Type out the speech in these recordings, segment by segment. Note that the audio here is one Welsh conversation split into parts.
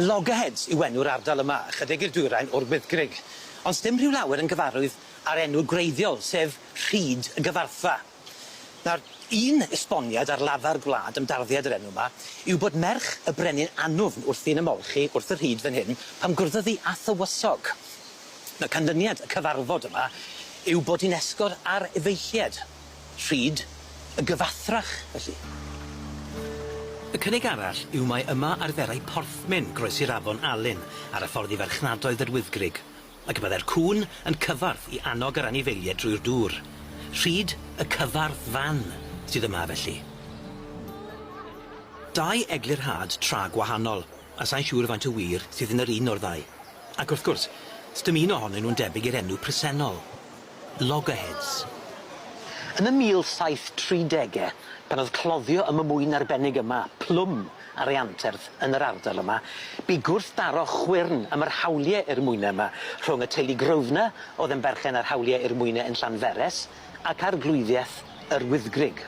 Loggerheads yw enw'r ardal yma, ychydig i'r dwyrain o'r Wyddgrug. Ond sdim rhyw lawer yn gyfarwydd â'r enw gwreiddiol, sef Rhyd y Gyfarthfa. Nawr, un esboniad ar lafar gwlad am darddiad yr enw 'ma yw bod merch y brenin Annwfn wrthi'n ymolchi wrth y rhyd fan hyn pan gwrddodd 'i â thywysog. Nawr canlyniad y cyfarfod yma yw bod hi'n esgor ar efeillied. Rhyd y gyfathrach, felly. Y cynnig arall yw mai yma arferai porthmyn groesi'r afon Alun ar y ffordd i farchnadoedd yr Wyddgrug, ac y byddai'r cŵn yn cyfarth i annog yr anifeiliaid drwy'r dŵr. Rhyd y cyfarth fan sydd yma, felly. Dau eglurhad tra gwahanol, a sai'n siŵr faint o wir sydd yn yr un o'r ddau. Ac wrth gwrs, sdim un ohonyn nw'n debyg i'r enw presennol. Loggerheads. Yn y 1730e, pan o'dd cloddio am y mwyn arbennig yma, plwm, ar ei anterth yn yr ardal yma, bu gwrthdaro chwyrn am yr hawlie i'r mwyne yma rhwng y teulu Grosvenor, o'dd yn berchen ar hawlie i'r mwyne yn Llanferres, ac arglwyddieth yr Wyddgrug.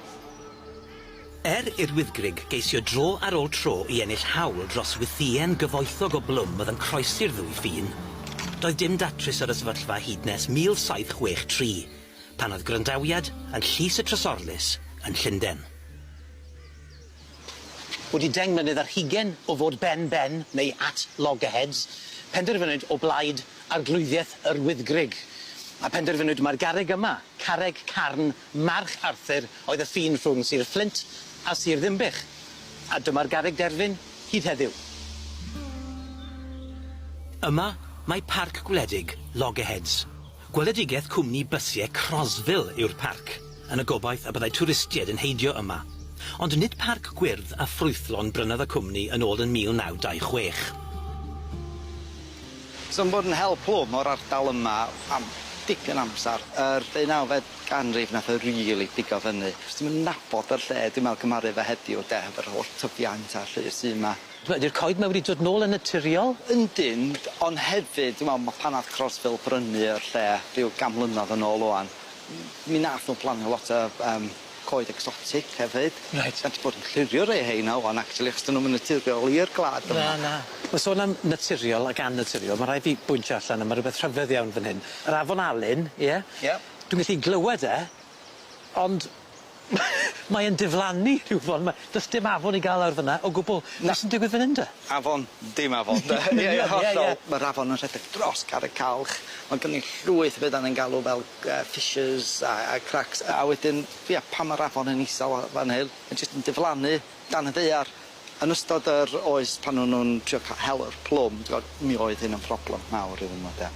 Er i'r Wyddgrug geisio dro ar ôl tro i ennill hawl dros wythïen gyfoethog o blwm oedd yn croesi'r ddwy ffin, doedd dim datrys ar y sefyllfa hyd nes 1763, pan oedd gwrandawiad yn Llys y Trysorlys yn Llunden. Wedi 10 mlynedd ar hugen o fod ben ben, neu at loggerheads, penderfynwyd o blaid arglwyddiaeth yr Wyddgrug, a penderfynwyd mai'r garreg yma, carreg carn March Arthur oedd y ffin rhwng Sir Fflint a Sir Ddinbych, a dyma'r garreg derfyn hyd heddiw. Yma mae Parc Gwledig Loggerheads. Gweledigeth cwmni bysie Crosville yw'r parc, yn y gobaith y byddai twristiaid yn heidio yma. Ond nid parc gwyrdd a ffrwythlon brynodd y cwmni yn ôl yn 1926. So yn bod yn hel plwm o'r ardal yma am dipyn o amsar, yr ddeunawfed ganrif nath o rili pigo fyny. Jyst dim yn nabod yr lle dwi me'wl cymharu efo heddiw de efo'r holl tyfiant a'r llys sy 'ma. T'mod ydi'r coed 'ma wedi dod nôl yn naturiol? Yndyn on' hefyd dwi me'wl ma' pan nath Crosville brynu yr lle rhyw gan mlynadd yn ôl ŵan m- mi nath nw plannu lot o yym coed egsotic hefyd. Reit. 'Dan ni 'di bod yn clirio rei rheina ŵan actually achos 'dyn nw'm yn naturiol i'r gwlad yma. Na na. Ma' sôn am naturiol ag annaturiol ma' raid fi bwyntio allan a ma' rwbeth rhyfedd iawn fan hyn. Yr Afon Alun, ie? Ie. Dwi'n gallu glywed e, ond mae e'n diflannu rhyw ffor ma' do's dim afon i ga'l lawr fyn 'na o gwbwl. Na. Be' sy'n digwydd fyn 'yn de? Afon, dim afon de? Ie ie hollol. Ie ie. Ma'r afon yn rhedeg dros Carreg Calch ma' gynni llwyth o betha ni'n galw fel yy fissures a a cracks a wedyn ia pan ma'r afon yn isal o fan hyn ma' jyst yn diflannu dan y ddaear. Yn ystod yr oes pan o'n nw'n trio ca- hel yr plwm t'god mi oedd hyn yn problem mawr iddyn nw de.